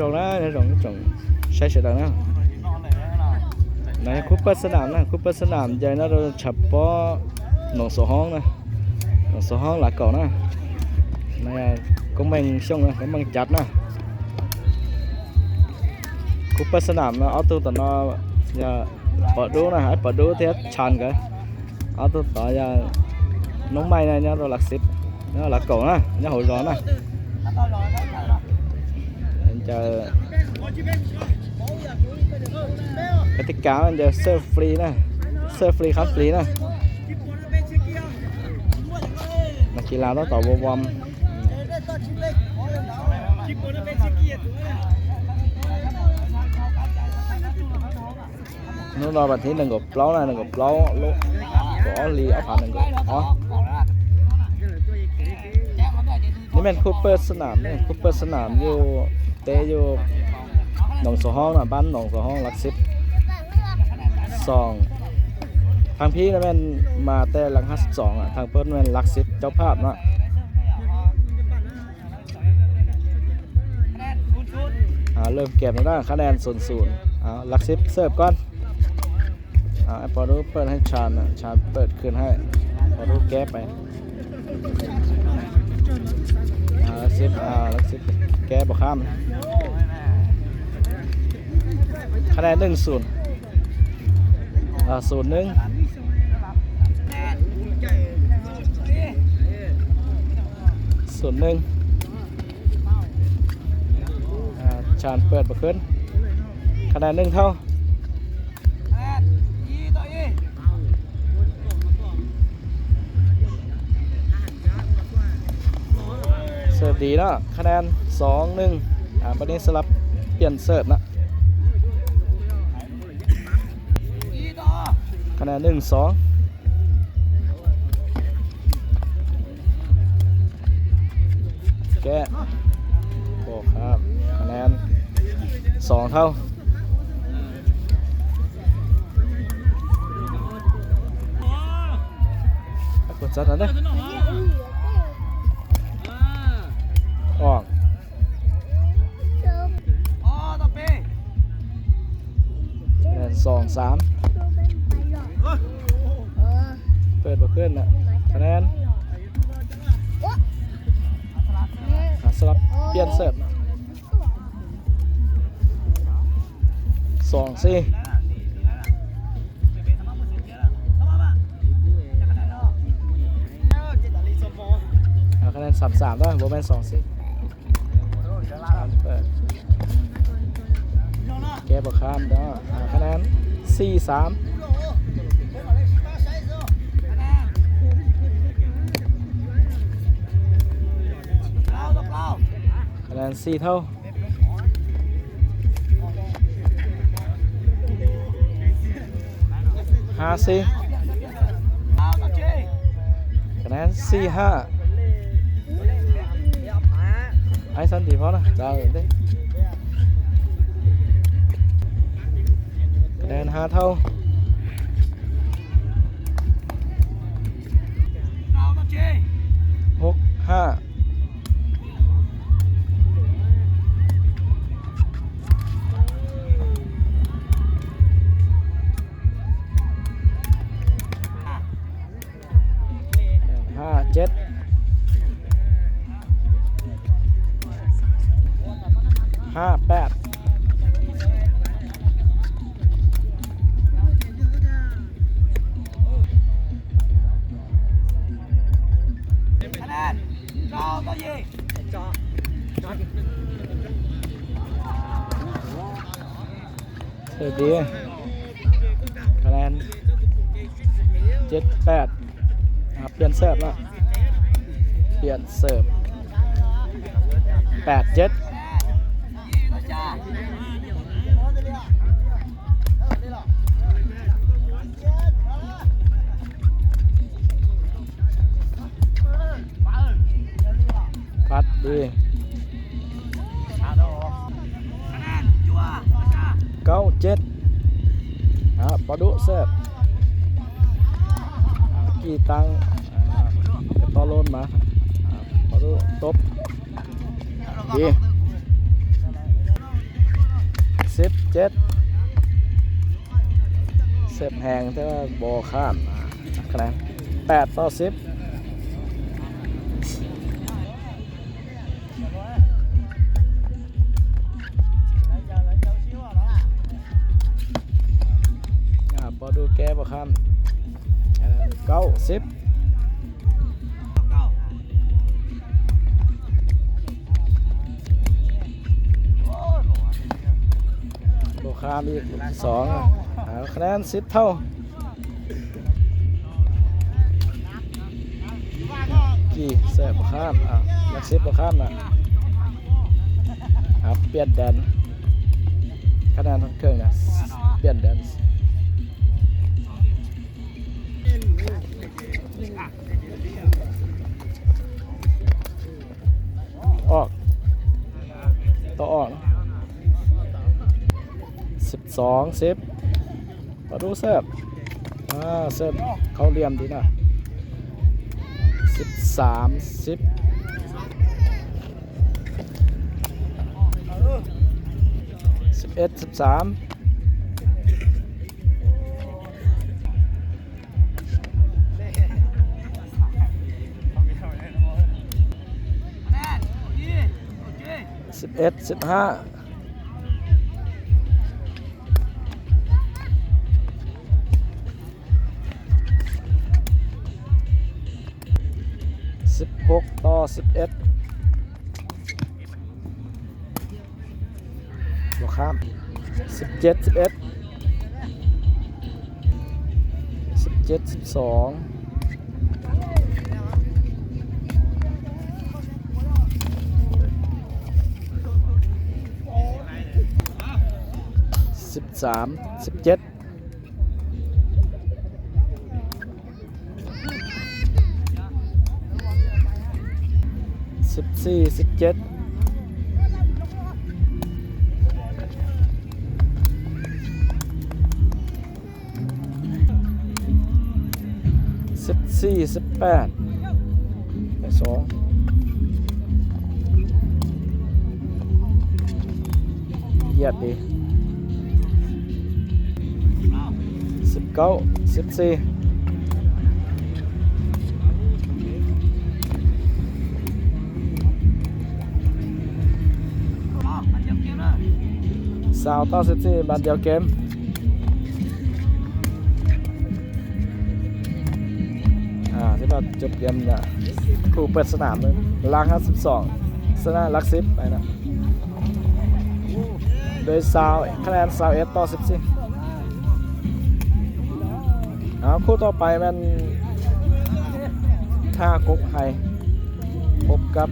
ລອງນະ ລອງ ລອງໃຊ້ສະດານະ ໃນຄູເປີດສະໜາມນະ ຄູເປີດສະໜາມໃຫຍ່ນະ ໂດຍສະເພາະໜອງໂສຮອງນະ ໜອງໂສຮອງ ລາວເກົ່ານະ ໃນກົງແມງຊ່ວງນະ ກົງແມງຈັດນະ ຄູເປີດສະໜາມນະ ເອົາໂຕຕະນອ ຢ່າ ປອດູນະ ໃຫ້ປອດູເທດຊານກະ ເອົາໂຕຕະນອ ຢ່າ ນ້ອງໃໝ່ນະ ຍາວຫຼັກສິບ ຍາວຫຼັກເກົ້ານະ ຍາວຫົວຈອນນະ ຈະ ກະຕິກາມັນຈະເສີບຟຣີນະ ເສີບຟຣີ ຄຳຟຣີນະ ນັກກິລາຕ້ອງຕອບວອມ. ນູໂນບາດທີໜຶ່ງກໍເປົ່ານະ ໜຶ່ງກໍເປົ່າ ໂລ ກໍອອກລີ ອອກຜ່ານໜຶ່ງກໍອອກ ນີ້ແມ່ນຄູ່ເປີດສະໜາມເດ້ ຄູ່ເປີດສະໜາມຢູ່ ເຕະຢູ່ໜອງສະຮອງນະ ບ້ານໜອງສະຮອງ ຫຼັກສິບສອງ ທາງພີ້ນະແມ່ນມາແຕ່ຫຼັກຫ້າສິບສອງອະ ທາງເພິ່ນແມ່ນຫຼັກສິບເຈົ້າພາບເນາະ. ອ່າ ເລີ່ມເກມແລ້ວນະ ຄະແນນ ສູນສູນ ເອົາ ຫຼັກສິບເສີບກ່ອນ ອ່າ ໃຫ້ປອດູເປີດໃຫ້ຊານນະ ຊານເປີດຄືນໃຫ້ ປອດູແກ້ໄປ ອ່າ ຫຼັກສິບ ອ່າ ຫຼັກສິບແກ້ບໍ່ຂ້າມ ຄະແນນ ໜຶ່ງສູນ ອ່າ ສູນໜຶ່ງ ສູນໜຶ່ງ ອ່າ ຊານເປີດບໍ່ຂຶ້ນ ຄະແນນໜຶ່ງເທົ່າ ເສີບດີເນາະ ຄະແນນ ສອງໜຶ່ງ ອ່າ ບາດນີ້ສະຫຼັບປ່ຽນເສີບນະ ຄະແນນ ໜຶ່ງສອງ ແກ້ ບໍ່ຂ້າມ ຄະແນນ ສອງເທົ່າ ກົດຈັດອັນເດີ ອອກ ຄະແນນ ສອງສາມ ເປີດບໍ່ຂຶ້ນນະ ຄະແນນ ອ່າ ສະຫຼັບປ່ຽນເສີບນະ ສອງສີ່ ອ່າ ຄະແນນ ສາມສາມເດີ ບໍ່ແມ່ນ ສອງສີ່ ເປີດ ແກ້ບໍ່ຂ້າມເດີ ອ່າ ຄະແນນ ສີ່ສາມ ຄະແນນ ສີ່ເທົ່າ ຫ້າສີ່ ຄະແນນ ສີ່ຫ້າ ອ້າຍສັນຕິພໍນະ ໄດ້ເດ້ ຄະແນນ ຫ້າເທົ່າ ຫົກຫ້າ ຫ້າເຈັດ ຫ້າແປດ ເສີບດີ ຄະແນນ ເຈັດແປດ ອ່າ ປ່ຽນເສີບເນາະ ປ່ຽນເສີບ ແປດເຈັດ ປັດດີ ເກົ້າເຈັດ ອ່າ ປາດຸເສີບ ອ່າ ກີ້ຕັ້ງ ອ່າ ກະຕໍ່ໂລນມາ ອ່າ ປາດຸຕົບ ດີ. ສິບເຈັດ ເສີບແຮງແຕ່ວ່າບໍ່ຂ້າມ ອາ ຄະແນນແປດຕໍ່ສິບ. ອາ ບໍ່ດູແກ້ບໍ່ຂ້າມ ເກົ້າສິບ ບໍ່ຂ້າມອີກ ສອງ ອາ ຄະແນນສິບເທົ່າ. ກີເສີບບໍ່ຂ້າມ ອາ ຫຼັກສິບບໍ່ຂ້າມນະ ອາ ປ່ຽນແດນ ຄະແນນເຄິ່ງນະ ປ່ຽນແດນ. ອອກ ຕໍ່ອອກ ສິບສອງສິບ ປະຕູເສີບ ອາ ເສີບເຂົ້າຫຼ່ຽມດີນະ ສິບສາມສິບ ສິບເອັດສິບສາມ. ສິບເອັດສິບຫ້າ ສິບຫົກຕໍ່ສິບເອັດ. ບໍ່ຂ້າມ ສິບເຈັດສິບເອັດ ສິບເຈັດສິບສອງ ສິບສາມສິບເຈັດ. ສິບສີ່ສິບເຈັດ ສິບສີ່ສິບແປດ ສອງ ຢຽດດີ. ສິບເກົ້າສິບສີ່ ຊາວຕໍ່ສິບສີ່ ບານດຽວເກມ. ອາ ຖືວ່າຈົບເກມລະ ຄູ່ເປີດສະໜາມ ຫຼັກສິບສອງ ຊະນະຫຼັກສິບໄປນະ ໂດຍຊາວ ຄະແນນຊາວເອັດຕໍ່ສິບສີ່. ເອົາ ຄູ່ຕໍ່ໄປແມ່ນທ່າກົກໄຮ ພົບກັບ